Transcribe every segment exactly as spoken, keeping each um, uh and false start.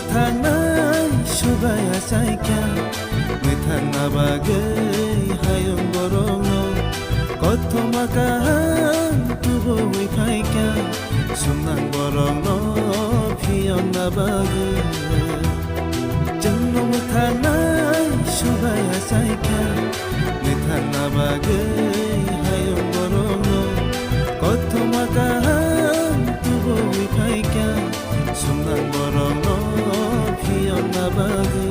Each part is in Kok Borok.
Thangnai subai achaikha, mwthangna bagwi hayung borokno, kothoma kaham tubuwi phaikha, sumnang borokno phiyokna bagwi. Chwngno mwthangnai subai achaikha, mwthangna bagwi hayung borokno, kothoma kaham tubuwi phaikha, sumnang borokno phiyokna bagwi.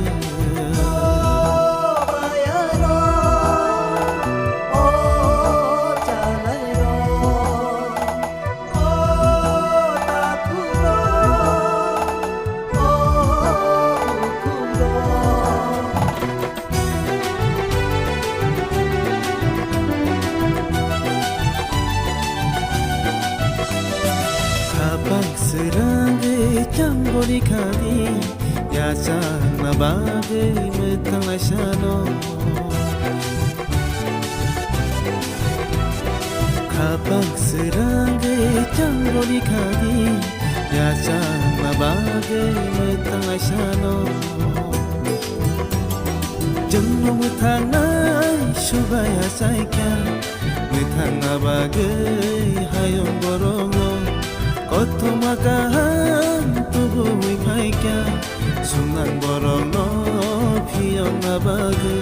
Khapang srangwi chambori khadi, yachakna bagwi mwthang laisano. Khapang srangwi chambori khadi, yachakna bagwi mwthang laisano. Chwngno mwthangnai subai achaikha, mwthangna bagwi hayung borokno, kothoma kaham tubuwi phaikha, sumnang borokno phiyokna bagwi.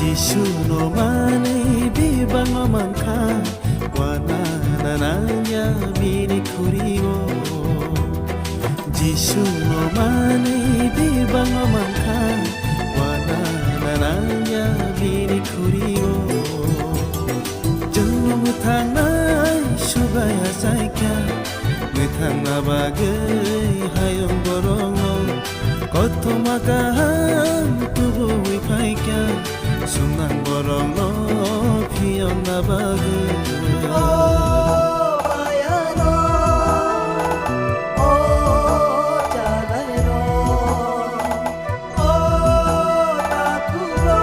Jisu no manwi bibangma mankha, wana nananya bini khuri o. Jisu no manwi bibangma mankha, wana nananya bini khuri o. Chwngno mwthangnai subai achaikha, mwthangna bagwi hayung borokno, kothoma kaham tubuwi phaikha, sumnang borokno phiyokna bagwi. O bayano, o chalaino, o takhukno,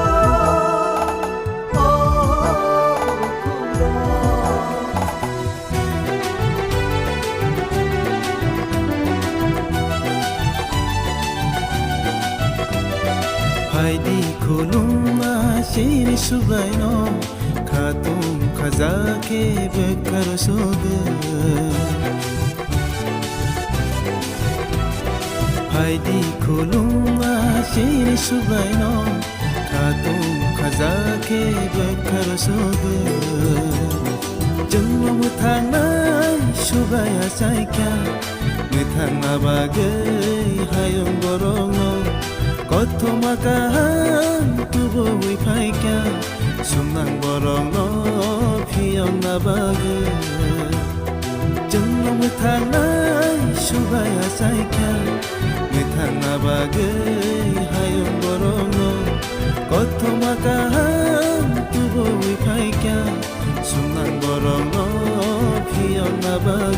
o bukhukno. Phaidi khulumna chini subaino, khatung khaja khe bwkha rwsugwi. Phaidi khulumna chini subaino, khatung khaja khe bwkha rwsugwi. Chwngno mwthangnai subai achaikha, mwthangna bagwi hayung borokno, kothoma kaham tubuwi phaikha, sumnang borokno phiyokna bagwi. Chwngno mwthangnai subai achaikha, mwthangna bagwi hayung borokno, kothoma kaham tubuwi phaikha, sumnang borokno phiyokna bagwi.